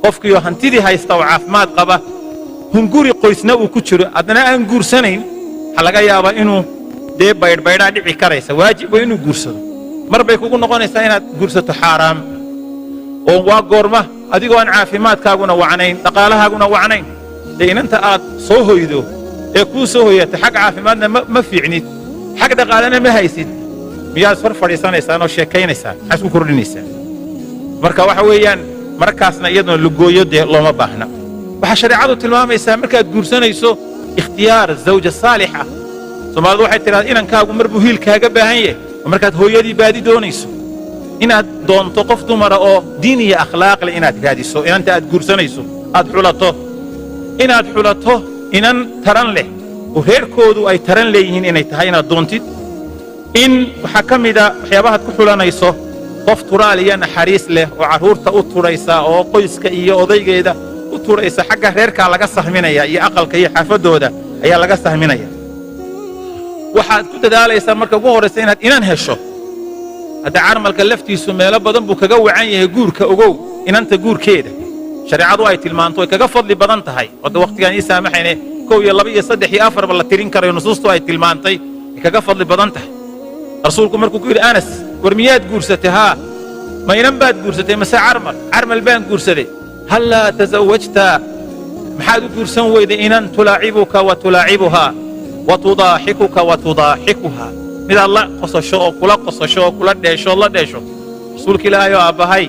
Qofkiioo hantidii haysta oo caafimaad qaba, hunguri qoysna uu ku jiro, haddana aan guursanayn, waxaa laga yaabaa inuu dee baydhbaydhaa dhici karaysa. Waajib waa inuu guursado. Mar bay kugu noqonaysaa inaad guursato xaaraam, oo waa goorma? Adigoo aan caafimaadkaaguna wacnayn, dhaqaalahaaguna wacnayn. Dee inanta aad soo hoydo ee kuu soo hoyata, xag caafimaadna ma fiicnid, xag dhaqaalena ma haysid, miyaad hor fadhiisanaysaan oo sheekaynaysaan? Maxaa isku kordhinaysaan? Marka waxa weeyaan, markaasna iyaduna lugooyo dee looma baahna. Waxaa shareecadu tilmaamaysaa markaad guursanayso ikhtiyaar zawja saalixa. Soomaalidu waxay tidhahdaa, inankaagu mar buu hiil kaaga baahan yahay, oo markaad hooyadii baadi doonayso, inaad doonto qof dumara oo diin iyo akhlaaq leh inaad raadiso. Inanta aad guursanayso aad xulato, inaad xulato inan taran leh oo reerkoodu ay taran leeyihiin inay tahay inaad doontid. In waxaa ka mida waxyaabahaad ku xulanayso qof turaal iyo naxariis leh oo carruurta u tudhaysa oo qoyska iyo odaygeeda u tudhaysa. Xagga reerkaa laga sahminaya iyo aqalka iyo xaafaddooda ayaa laga sahminaya. Waxaad ku dadaalaysaa marka ugu horraysa inaad inan hesho. Hadda carmalka laftiisu meelo badan buu kaga wacan yahay guurka. Ogow, inanta guurkeeda shareecadu ay tilmaanto way kaga fadli badan tahay. Hadda wakhtigaan ii saamaxayne, 1 iyo 2 iyo 3 iyo 4ba la tirin karayo, nusuustu ay tilmaantay ay kaga fadli badan tahay. Rasuulku markuu ku yidhi Anas, "War miyaad guursatay?" "Haa." "Ma inan baad guursatay mase carmal?" "Carmal baan guursaday." "Hallaa tasawwajta? Maxaad u guursan weyday inan tulaacibuka wa tulaacibuhaa wa tudaaxikuka wa tudaaxikuhaa, midaad la qosasho oo kula qosasho oo kula dheesho ood la dheesho?" "Rasuulka Ilaahay oo aabbahay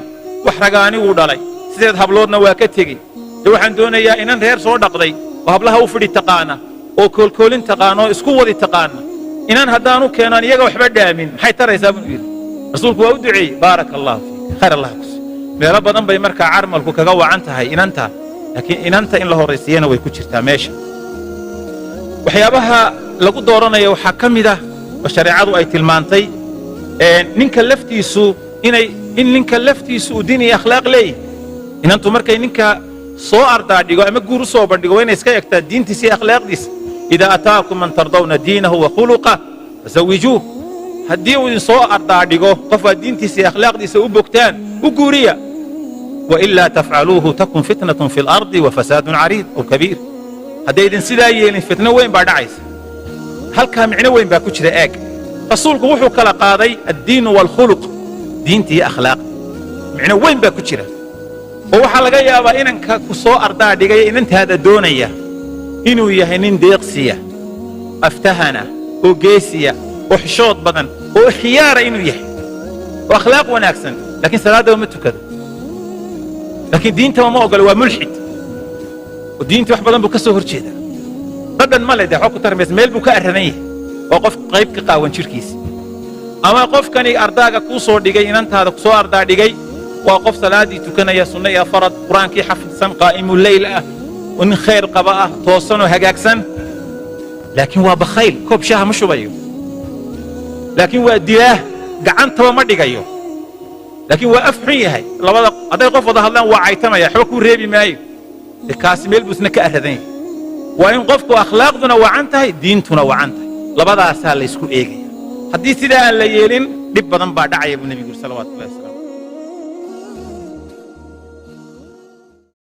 wax ragaaniguu dhalay, sideed habloodna waa ka tegey. Dee waxaan doonayaa inan reer soo dhaqday oo hablaha u fidhi taqaana oo koolkoolin taqaana oo isku wadi taqaana. Inan haddaanu keenaan iyaga waxba dhaamin, maxay taraysaa?" buu yidhi. Rasuulku waa u duceeyey, "Baaraka allahu fiik, khayr allah kus." Meelo badan bay markaa carmalku kaga wacan tahay inanta, laakiin inanta in la horraysiiyana way ku jirtaa meesha. Waxyaabaha lagu dooranayo waxaa ka mid ah oo shareecadu ay tilmaantay ninka laftiisu inay in ninka laftiisu uu diin iyo akhlaaq leeyahy. Inantu markay ninka soo ardaadhigo ama guur u soo bandhigo, waa inay iska egtaa diintiisa iyo akhlaaqdiisa. "Idaa ataakum man tardawna diinahu wa khuluqah fazawijuuh." Haddii uu idin soo ardaadhigo qof aad diintiisa iyo akhlaaqdiisa u bogtaan, u guuriya. "Wailaa tafcaluuhu takun fitnatun fi lardi wa fasaadun cariid aw kabiir." Haddaydin sidaa yeelin, fitno weyn baa dhacaysa. Halkaa micno weyn baa ku jira. Eeg, rasuulku wuxuu kala qaaday addiinu waalkhuluq, diinta iyo akhlaaqda. Micno weyn baa ku jira, oo waxaa laga yaabaa inanka ku soo ardaa dhigaya inantaada doonaya inuu yahay nin deeqsiya, aftahana oo geesiya oo xishood badan oo khiyaara inuu yahay oo akhlaaq wanaagsan, laakiin salaadaba ma tukado, laakiin diintaba ma ogola, waa mulxid oo diintii wax badan buu ka soo hor jeedaa. Dhadhan ma le dee, waxba ku tarmaysa, meel buu ka arradan yahay, oo qof qayb ka qaawan jidhkiisa. Ama qofkani ardaaga kuu soo dhigay, inantaada ku soo ardaa dhigay, waa qof salaaddii tukanaya, sunno iyo farad, Qur-aankii xafidsan, qaa'imuleyl ah oo nin khayr qaba ah, toosan oo hagaagsan, laakiin waa bakhayl, koob shaaha ma shubayo, laakiin waa dilaah, gacantaba ma dhigayo, laakiin waa af xun yahay. Labada hadday qof wada hadlaan, waa caytamaya, waxba kuu reebi maayo. De kaasi meel buu isna ka arradan yahay. Waa in qofku akhlaaqduna wacan tahay, diintuna wacan tahay. Labadaasaa laysku eegaya. Haddii sidaa aan la yeelin, dhib badan baa dhacaya, buu nebigu yidhi salawaatu ullahi wasalaamu.